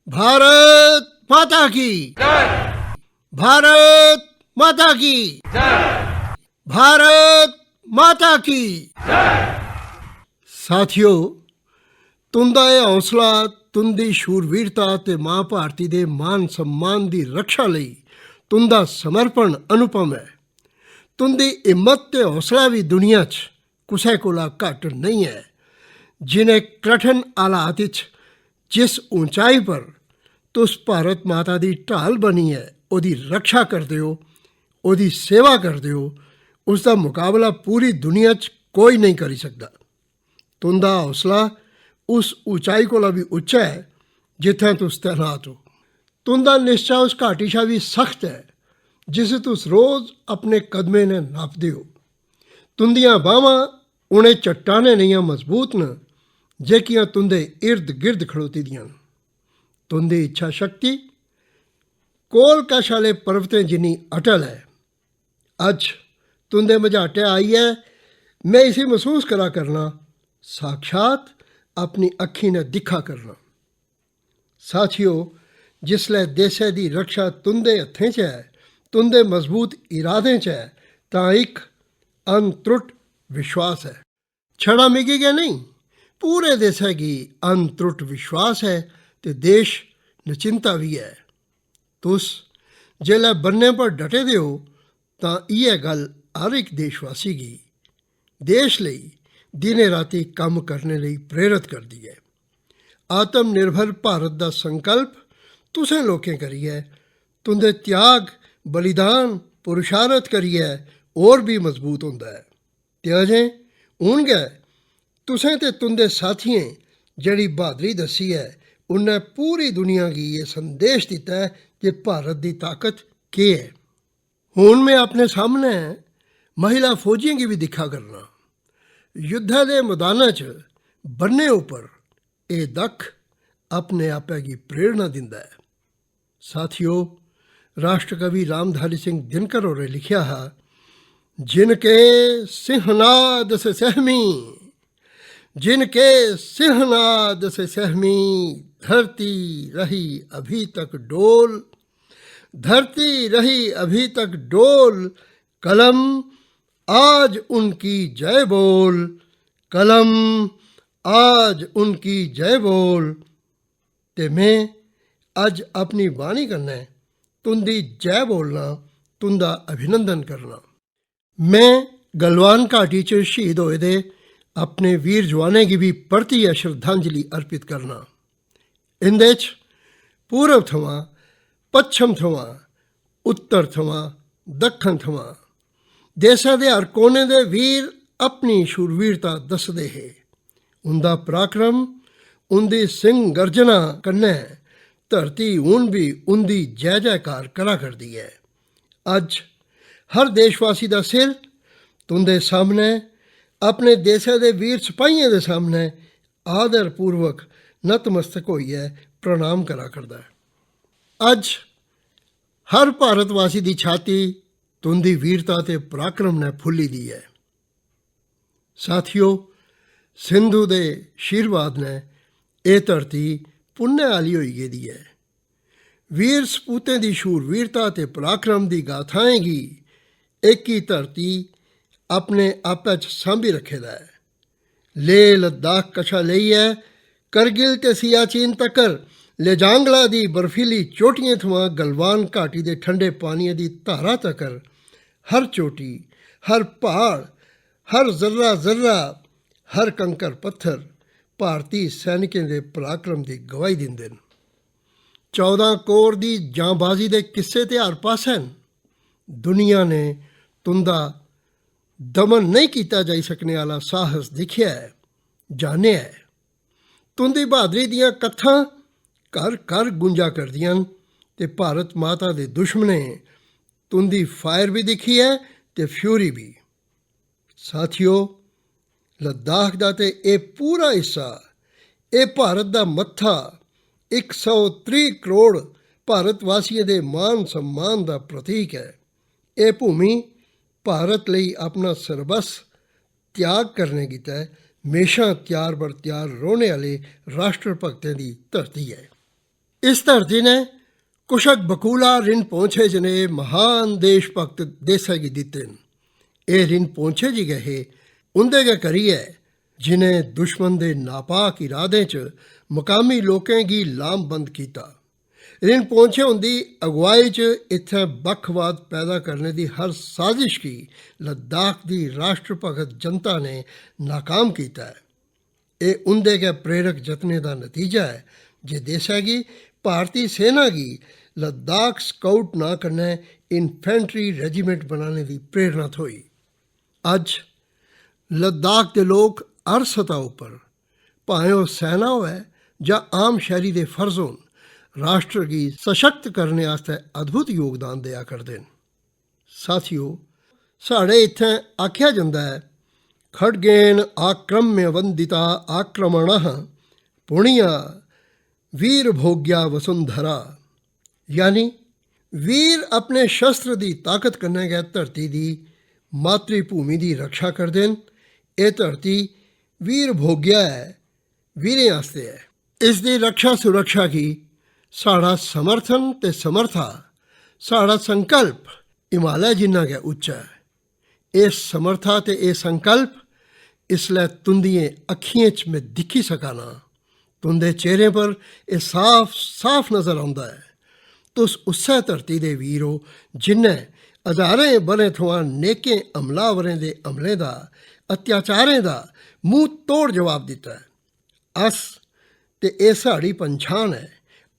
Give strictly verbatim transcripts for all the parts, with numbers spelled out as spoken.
भारत माता की, भारत माता की, भारत माता की। साथियो, तुंदा एह् हौसला, तुंदी शूरवीरता ते मां भारती दे मान सम्मान दी रक्षा लेई तुंदा समर्पण अनुपम ऐ। तुंदी हिम्मत ते हौसला बी दुनिया च कुसै कोला घट्ट नेईं ऐ। जिनें कठन हालात च जिस ऊंचाई पर तुस भारत माता दी ढाल बनियै ओह्दी रक्षा करदे ओ, ओह्दी सेवा करदे ओ, उसदा मुकाबला पूरी दुनिया च कोई नेईं करी सकदा। तुंदा हौसला उस ऊंचाई कोला बी उच्चा ऐ जित्थें तुस तैनात ओ। तुंदा निश्चा उस घाटी शा बी सख्त ऐ जिसी तुस रोज अपने कदमें नै नापदे ओ। तुंदियां बाह्मां उ'नें चट्टानें नेहियां मजबूत न जेह्कियां तुंदे इर्द गिर्द खड़ोती दियां न। तुंदी इच्छा शक्ति कोल कश आह्ले पर्वतें जिन्नी अटल ऐ। अज्ज तुंदे मझाटै आइयै में इसी मसूस करा करना, साक्षात अपनी अक्खीं नै दिक्खा करना। साथियो, जिसलै देसै दी रक्षा तुंदे हत्थें च ऐ, तुंदे मजबूत इरादें च ऐ, तां इक अनत्रुट विश्वास ऐ। छड़ा मिगी गै नेईं, पूरे देसै गी अनत्रुट विश्वास ऐ ते देश नचिंता बी ऐ। तुस जेल्लै बन्ने पर डटे दे ओ, तां इ'यै गल्ल हर इक देशवासी गी देश लेई दिनें रातीं कम्म करने लेई प्रेरत करदी ऐ। आत्मनिर्भर भारत दा संकल्प तुसें लोकें करियै, तुं'दे त्याग, बलिदान, पुरुषार्थ करियै होर बी मजबूत होंदा ऐ। ते अजें हून गै तुसें ते तुं'दे साथियें जेह्ड़ी ब्हादरी दस्सी ऐ, उन्नै पूरी दुनिया गी एह् संदेश दित्ता ऐ जे भारत दी ताकत केह् ऐ। हून में अपने सामनै महिला फौजियें गी बी दिक्खा करना। युद्धै दे मदानै च बन्ने उप्पर एह् दक्ख अपने आपै गी प्रेरणा दिंदा ऐ। साथियो, राष्ट्रकवि रामधारी सिंह दिनकर होरें लिखेआ हा, "जिनके सिंहनाद से सहमी, जिनके सिंहनाद से सहमी, धरती रही अभी तक डोल, धरती रही अभी तक डोल, कलम आज उनकी जय बोल, कलम आज उनकी जय बोल।" ते में अज्ज अपनी बाणी कन्नै तुं'दी जय बोलना, तुं'दा अभिनंदन करना। में गलवान घाटी च शहीद होए दे अपने वीर जवानें गी बी परतियै श्रद्धांजलि अर्पित करना। इं'दे च पूरब थमां, पच्छम थमां, उत्तर थमां, दक्खन थमां देसै दे हर कोने दे वीर अपनी शूरवीरता दसदे हे। उं'दा पराक्रम, उं'दी सिंह गर्जना कन्नै धरती हून बी उं'दी जय जयकार करा करदी ऐ। अज्ज हर देशवासी दा सिर तुं'दे सामनै, अपने देसै दे वीर सपाहियें दे सामनै आदरपूर्वक नतमस्तक होइयै प्रणाम करा करदा ऐ। अज्ज हर भारतवासी दी छाती तुं'दी वीरता ते पराक्रम नै फुल्ली दी ऐ। साथियो, सिंधु दे शीरवाद नै एह् धरती पुन्ने आह्ली होई गेदी ऐ। वीर सपूतें दी शूरवीरता ते पराक्रम दी गाथाएं गी एह्की धरती अपने आपै च सांभी रक्खे दा ऐ। लेह लद्दाख कशा लेइयै करगिल ते सियाचिन तकर, लेजांगला दी बर्फीली चोटियें थमां गलवान घाटी दे ठंडे पानिये दी धारा तकर, हर चोटी, हर प्हाड़, हर जर्रा जर्रा, हर कंकर पत्थर भारती सैनिकें दे पराक्रम दी गवाही दिंदे न। चौदां कोर दी जांबाजी दे किस्से ते हर पासै न। दुनिया ने तुं'दा दमन नेईं कीता जाई सकने आह्ला साहस दिक्खेआ ऐ, जानेआ ऐ। तुं'दी ब्हादरी दियां कत्थां घर घर गूंजा करदियां न ते भारत माता दे दुश्मनें तुं'दी फायर बी दिक्खी ऐ ते फ्यूरी बी। साथियो, लद्दाख दा ते एह् पूरा हिस्सा, एह् भारत दा मत्था, इक सौ त्रीह् करोड़ भारतवासियें दे मान सम्मान दा प्रतीक ऐ। एह् भूमि भारत लेई अपना सर्वस्व त्याग करने गितै म्हेशां त्यार बर त्यार रौह्ने आह्ले राष्ट्र भक्तें दी धरती ऐ। इस धरती ने कुशक बकुला रिनपोंछे जनेह् महान देशभक्त देसै गी दित्ते न। एह् रिनपोंछे जी गै हे, उं'दे गै करियै जिनें दुश्मन दे नापाक इरादें च मकामी लोकें गी लामबंद कीता। रिनपोंछे हुंदी अगुआई च इत्थै बक्खवाद पैदा करने दी हर साजिश गी लद्दाख दी राश्ट्रभगत जनता ने नाकाम कीता ऐ। एह् उं'दे गै प्रेरक जतनें दा नतीजा ऐ जे देसै गी, भारती सेना गी लद्दाख स्काउट नांऽ कन्नै इन्फेंट्री रेजिमेंट बनाने दी प्रेरणा थ्होई। अज्ज लद्दाख दे लोक हर सतह उप्पर, भाएं ओह् सेना होऐ जां आम शैह्री दे फर्ज होन, राष्ट्र गी सशक्त करने आस्तै अद्भुत योगदान देआ करदे न। साथियो, साढ़े इत्थें आखेआ जंदा ऐ, "खड्गेन आक्रम्य वंदिता आक्रमणः पुण्या वीर भोग्या वसुंधरा।" यानी वीर अपने शस्त्र दी ताकत कन्नै गै धरती दी, मातृभूमि दी रक्षा करदे न। एह् धरती वीर भोग्या ऐ, वीरें आस्तै ऐ। इस दी रक्षा सुरक्षा गी साढ़ा समर्थन ते समर्था, साढ़ा संकल्प हिमालय जिन्ना गै उच्चा ऐ। एह् समर्था ते एह् संकल्प इसलै तुं'दियें अक्खियें च में दिक्खी सका ना। तुं'दे चेहरें पर एह् साफ साफ नजर औंदा ऐ। तुस उस्सै धरती दे वीर ओ जिन्नै हजारें ब'रें थमां नेकें हमलावरें दे हमलें दा, अत्याचारें दा मूंह तोड़ जवाब दित्ता ऐ। अस, ते एह् साढ़ी पंछान ऐ,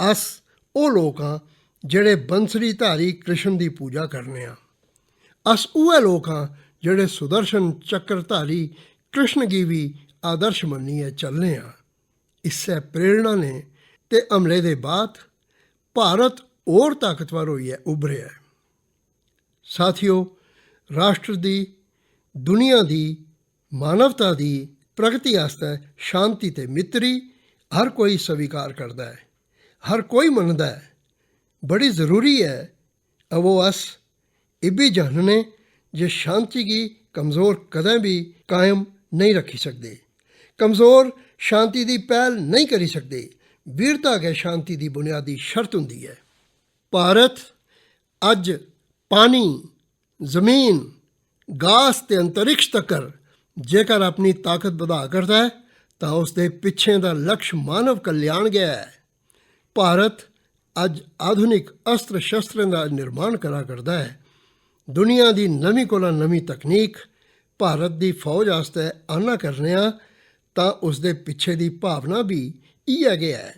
अस ओह् लोक आं जेह्ड़े बंसरीधारी कृष्ण दी पूजा करने आं। अस उ'ऐ लोक आं जेह्ड़े सुदर्शन चक्रधारी कृष्ण गी बी आदर्श मन्नियै चलने आं। इस्सै प्रेरणा ने ते हमले दे बाद भारत होर ताकतवर होइयै उभरेआ ऐ। साथियो, राष्ट्र दी, दुनिया दी, मानवता दी प्रगति आस्तै शांति ते मित्तरी हर कोई स्वीकार करदा ऐ, हर कोई मनदा ऐ। बड़ी जरूरी ऐ, अवो अस इब्बी जानने जे शांति गी कमजोर कदें बी कायम नेईं रक्खी सकदे। कमजोर शांति दी पैह्ल नेईं करी सकदे। वीरता गै शांति दी बुनियादी शर्त होंदी ऐ। भारत अज्ज पानी, जमीन, गास ते अंतरिक्ष तकर जेकर अपनी ताकत बधा करदा ऐ, तां उसदे पिच्छें दा लक्ष्य मानव कल्याण गै ऐ। भारत अज्ज आधुनिक अस्त्र शस्त्रें दा निर्माण करा करदा ऐ। दुनिया दी नमीं कोला नमीं तकनीक भारत दी फौज आस्तै आना करने आं, तां उसदे पिच्छे दी भावना बी इ'यै गै ऐ।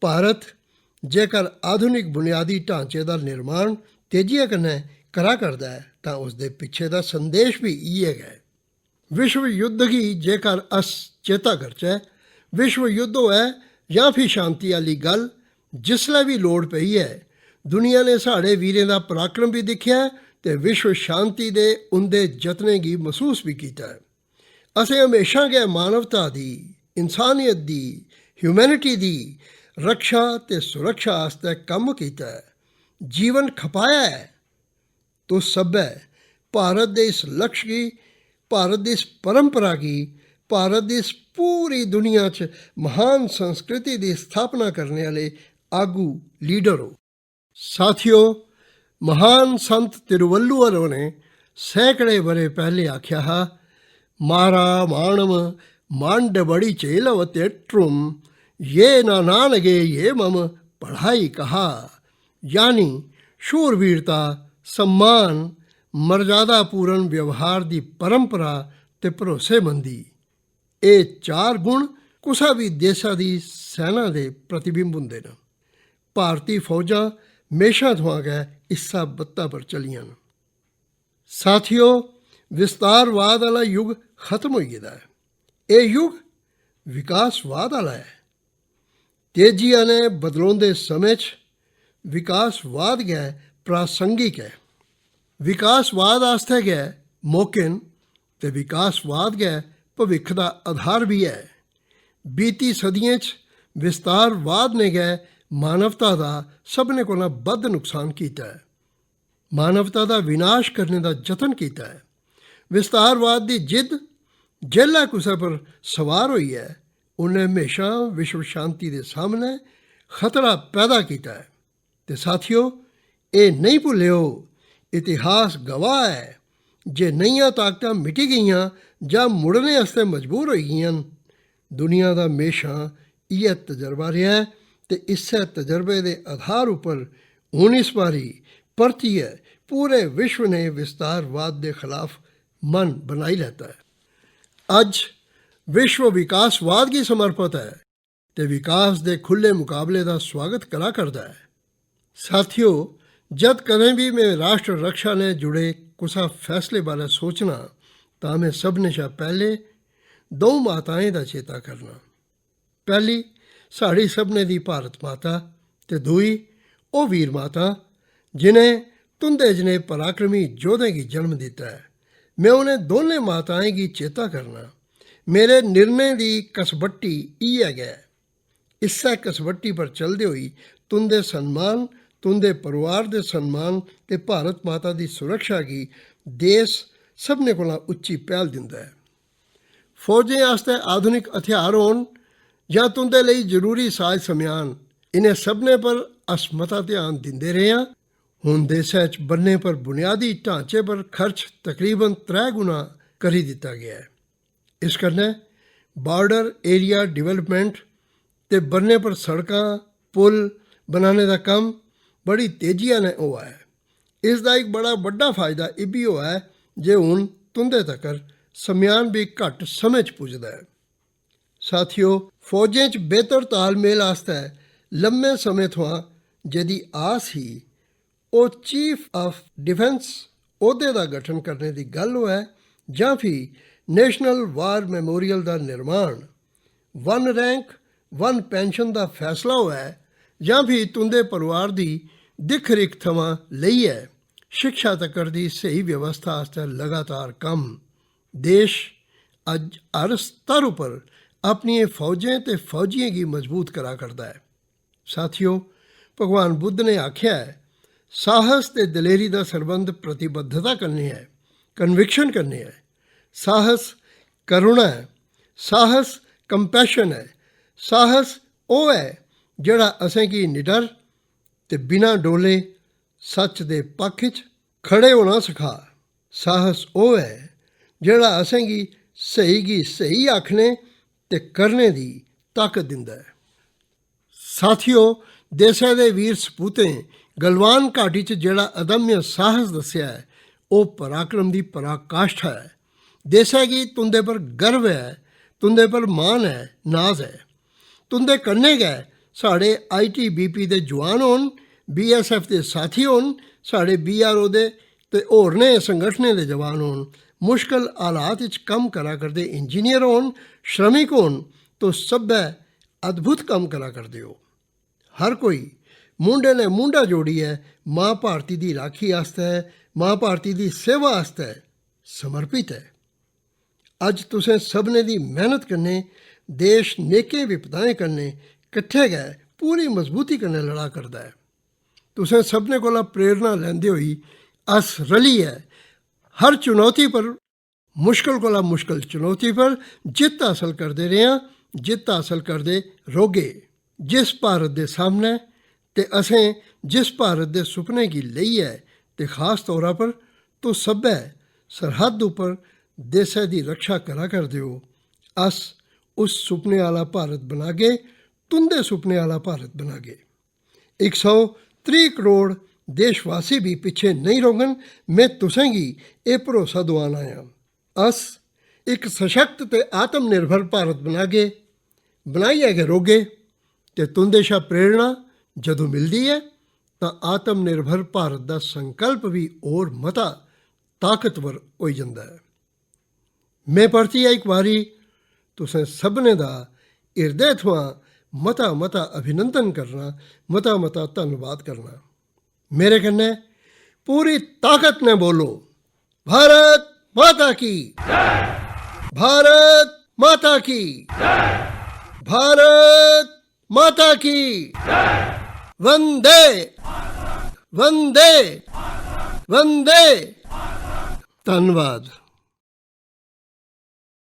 भारत जेकर आधुनिक बुनियादी ढांचे दा निर्माण तेजिया कन्नै करा करदा ऐ, तां उसदे पिच्छे दा संदेश बी इ'यै गै। विश्व युद्ध गी जेकर अस चेता करचै, विश्व युद्ध होऐ जां फ्ही शांति आह्ली गल्ल, जिसलै बी लोड़ पेई ऐ, दुनिया ने साढ़े वीरें दा पराक्रम बी दिक्खेआ ऐ ते विश्व शांति दे उं'दे जतनें गी मसूस बी कीता ऐ। असें म्हेशां गै मानवता दी, इंसानियत दी, ह्यूमैनिटी दी रक्षा ते सुरक्षा आस्तै कम्म कीता ऐ, जीवन खपाया ऐ। तुस सब्भै भारत दे इस लक्ष्य गी, भारत दी इस परंपरा गी, भारत दी इस पूरी दुनिया च महान संस्कृति दी स्थापना करने आह्ले आगू, लीडर ओ। साथियो, महान संत तिरुवल्लुवर होरें सैकड़े ब'रे पैह्ले आखेआ हा, "मारा मानव मांड बड़ी चेलव तेट्रुम, ये ना नानगे ये मम पढ़ाई कहा।" यानी शूरवीरता, सम्मान, मर्यादापूर्ण व्यवहार दी परंपरा ते भरोसेमंदी। एह् चार गुण कुसै बी देसा दी सैना दे प्रतिबिंब होंदे न। भारती फौजां म्हेशां थमां गै इस्सै बत्ता पर चलियां न। साथियो, विस्तारवाद आह्ला युग खत्म होई गेदा ऐ। एह् युग विकासवाद आह्ला ऐ। तेजिया ने बदलोंदे समें च विकासवाद गै प्रासंगिक ऐ। विकासवाद आस्तै गै मौके न ते विकासवाद गै भविक्ख दा आधार बी ऐ। बीती सदियें च विस्तारवाद ने गै मानवता दा सभनें कोला बद्ध नुकसान कीता ऐ। मानवता दा विनाश करने दा जतन कीता ऐ। विस्तारवाद दी जिद्द जेल्लै कुसै पर सवार होई ऐ, उन्नै म्हेशां विश्व शांति दे सामनै खतरा पैदा कीता ऐ। ते साथियो, एह् नेईं भुल्लेओ, इतिहास गवाह ऐ जे नेहियां ताकतां मिटी गेइयां जां मुड़ने आस्तै मजबूर होई गेइयां न। दुनिया दा म्हेशां इ'यै तजर्बा रेहा ऐ ते इस्सै तजर्बे दे आधार उप्पर हून इस बारी परतियै पूरे विश्व ने विस्तारवाद दे खलाफ मन बनाई लैता ऐ। अज्ज विश्व विकासवाद गी समर्पित ऐ ते विकास दे खु'ल्ले मुकाबले दा सुआगत करा करदा ऐ। साथियो, जद कदें बी में राष्ट्र रक्षा ने जुड़े कुसा फैसले बारै सोचना, तां में सभनें शा पैह्ले द'ऊं माताएं दा चेता करना। पैह्ली, साढ़ी सभनें दी भारत माता, ते दूई, ओह् वीर माता, जि'नें तुं'दे जनेह् पराक्रमी योधें गी जन्म दित्ता ऐ। में उ'नें दौनें माताएं गी चेता करना। मेरे निर्णय दी कसबट्टी इ'यै गै ऐ। इस्सै कसबट्टी पर चलदे होई तुं'दे सम्मान, तुं'दे परोआर दे सम्मान ते भारत माता दी सुरक्षा गी देश सभनें कोला उच्ची पैह्ल दिंदा ऐ। फौजें आस्तै आधुनिक हथ्यार होन जां तुं'दे लेई जरूरी साज सम्यान, इ'नें सभनें पर अस मता ध्यान दिंदे रेह् आं। हून देसै च ब'न्नें पर बुनियादी ढांचे पर खर्च तकरीबन त्रै गुना करी दित्ता गेआ ऐ। इस कन्नै border area development ते ब'न्नें पर सड़कां, पुल बनाने दा कम्म बड़ी तेजिया नै होआ ऐ। इस दा इक बड़ा बड्डा फायदा इब्बी होआ ऐ जे हून तुं'दे तगर सम्यान बी घट्ट समें च पुजदा ऐ। साथियो, फौजें च बेहतर तालमेल आस्तै लम्मे समें थमां जेह्दी आस ही, ओह् Chief of Defence औह्दे दा गठन करने दी गल्ल होऐ जां फ्ही National War Memorial दा निर्माण, वन रैंक वन पेंशन दा फैसला होऐ जां फ्ही तुं'दे परोआर दी दिक्ख-रिक्ख थमां लेइयै शिक्षा तगर दी स्हेई व्यवस्था आस्तै लगातार कम्म, देश अज्ज हर स्तर उप्पर अपनियें फौजें ते फौजियें गी मजबूत करा करदा ऐ। साथियो, भगवान बुद्ध ने आखेआ ऐ, साहस ते दलेरी दा सरबंध प्रतिबद्धता कन्नै ऐ, कन्विक्शन कन्नै ऐ। साहस करुणा ऐ, साहस कंपैशन ऐ, साहस ओह् ऐ जेह्ड़ा असेंगी निडर ते बिना डोले सच्च दे पक्ख च खड़े होना सखा। साहस ओह् ऐ जेह्ड़ा असेंगी स्हेई गी स्हेई आखने ते करने दी ताकत दिंदा ऐ। साथियो, देसै दे वीर सपूतें गलवान घाटी च जेह्ड़ा अदम्य साहस दस्सेआ ऐ, ओह् पराक्रम दी पराकाष्ठा ऐ। देसै गी तुं'दे पर गर्व ऐ, तुं'दे पर मान ऐ, नाज ऐ। तुं'दे कन्नै गै साढ़े आईटीबीपी दे जुआन होन, बीएसएफ दे साथी होन, साढ़े बीआरओ दे ते होरनें संगठनें दे जवान होन, मुश्कल हालात च कम्म करा करदे इंजीनियर होन, श्रमिक होन, तुस सब्भै अद्भुत कम्म करा करदे ओ। हर कोई मूंढे नै मूंढा जोड़ियै मां भारती दी राखी आस्तै, मां भारती दी सेवा आस्तै समर्पित ऐ। अज्ज तुसें सभनें दी मेहनत कन्नै देश नेकें विपदाएं कन्नै किट्ठे गै पूरी मजबूती कन्नै लड़ा करदा ऐ। तुसें सभनें कोला प्रेरणा लैंदे होई अस रलियै हर चुनौती पर, मुश्कल कोला मुश्कल चुनौती पर जित्त हासल करदे रेह् आं, जित्त हासल करदे रौह्गे। जिस भारत दे सामनै ते असें जिस भारत दे सुपने गी लेइयै ते खास तौरा पर तुस सब्भै सरहद उप्पर देसै दी रक्षा करा करदे ओ, अस उस सुपने आह्ला भारत बनागे, तुं'दे सुपने आह्ला भारत बनागे। इक सौ त्रीह् करोड़ देशवासी बी पिच्छे नेईं रौह्ङन, में तुसेंगी एह् भरोसा दोआन आया। अस इक सशक्त ते आत्मनिर्भर भारत बनागे, बनाइयै गै रौह्गे। ते तुं'दे शा प्रेरणा जदूं मिलदी ऐ, तां आत्मनिर्भर भारत दा संकल्प बी होर मता ताकतवर होई जंदा ऐ। में परतियै इक बारी तुसें सभनें दा हिरदे थमां मता-मता अभिनंदन करना, मता-मता धन्नवाद करना। मेरे कन्नै पूरी ताकत नै बोलो, भारत माता की, भारत माता की, भारत माता की, वंदे, वंदे, वंदे। धन्नवाद।